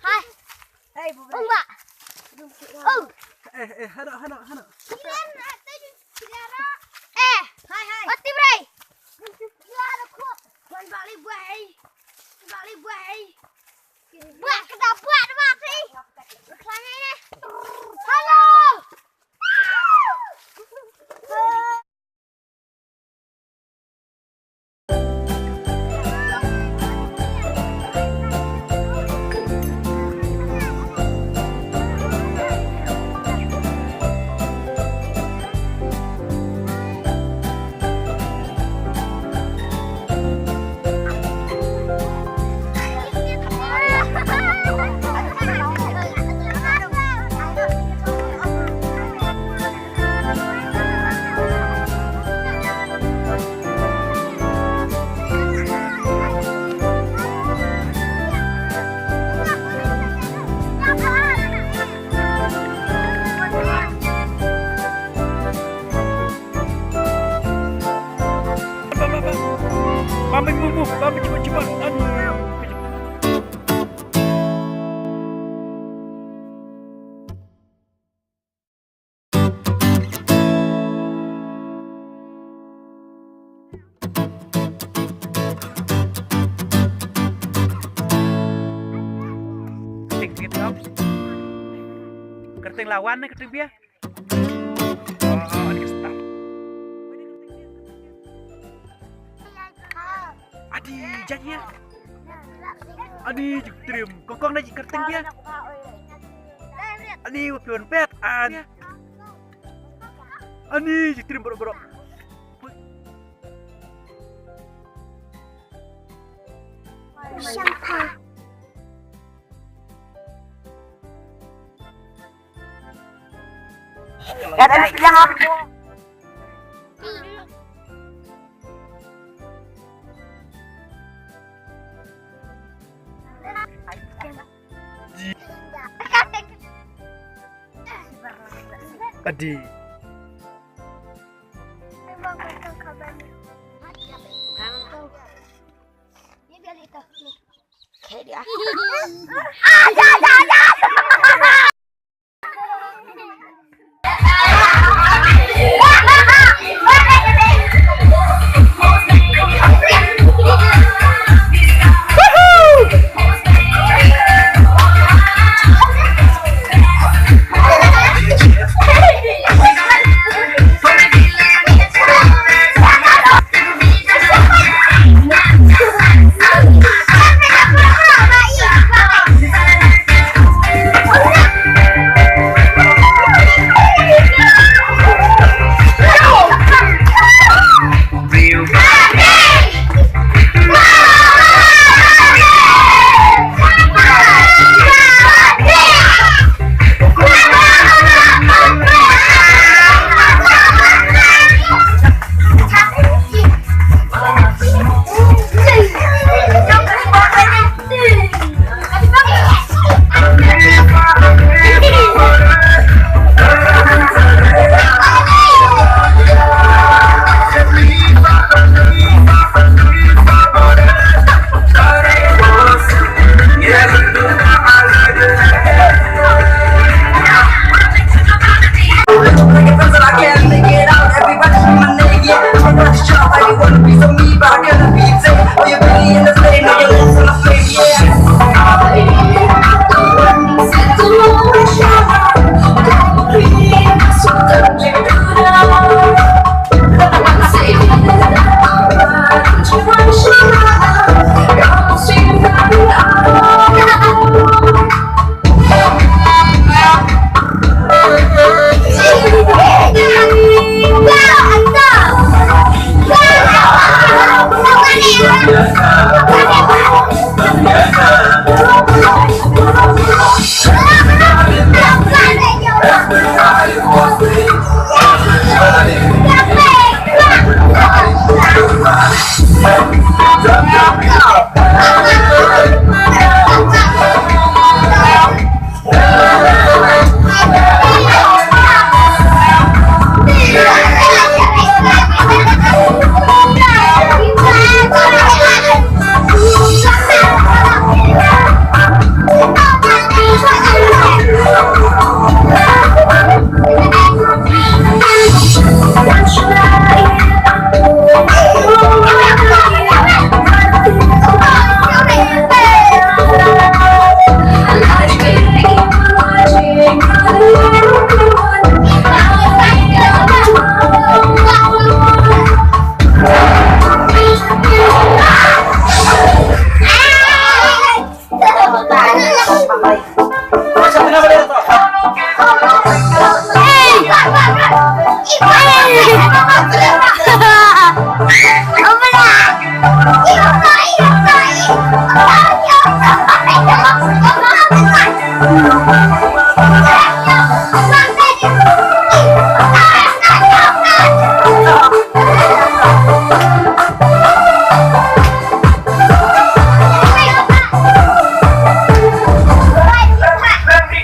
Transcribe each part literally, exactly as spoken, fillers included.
Hai. Hai, Bu Bre. Ong ba. Ong. Eh, eh, hano, hano, hano. Eh. Hai, hai. Ati Bre. Wan balik, Bre. Balik, Bre. Buah, kita buah, dia mati. Halo. Bam, bam, bam, bam, bam, cepat, cepat. Aduh. Kyrteng, kyrteng, kyrteng lawan ne kyrteng bia? Oh, oh, ada start. Adi, jat ïa. Adi, Jingtrim. Kong kong na ji kyrteng bia. Ani, wa pion pet an. Ani, Jingtrim bro bro. Siapa? Adi.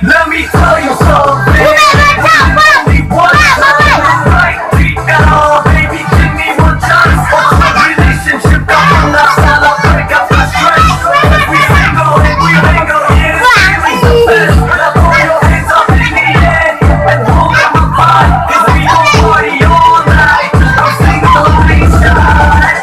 Let me tell you something. Only one time, right? Deep down, baby, give me one chance. Relationship, got one last time, I'll break up the stress. If we single, if we mingle, yeah, it's really the best. Now throw your hands up in the air and hold them apart. 'Cause we gon' party all night. I'm single, please shine.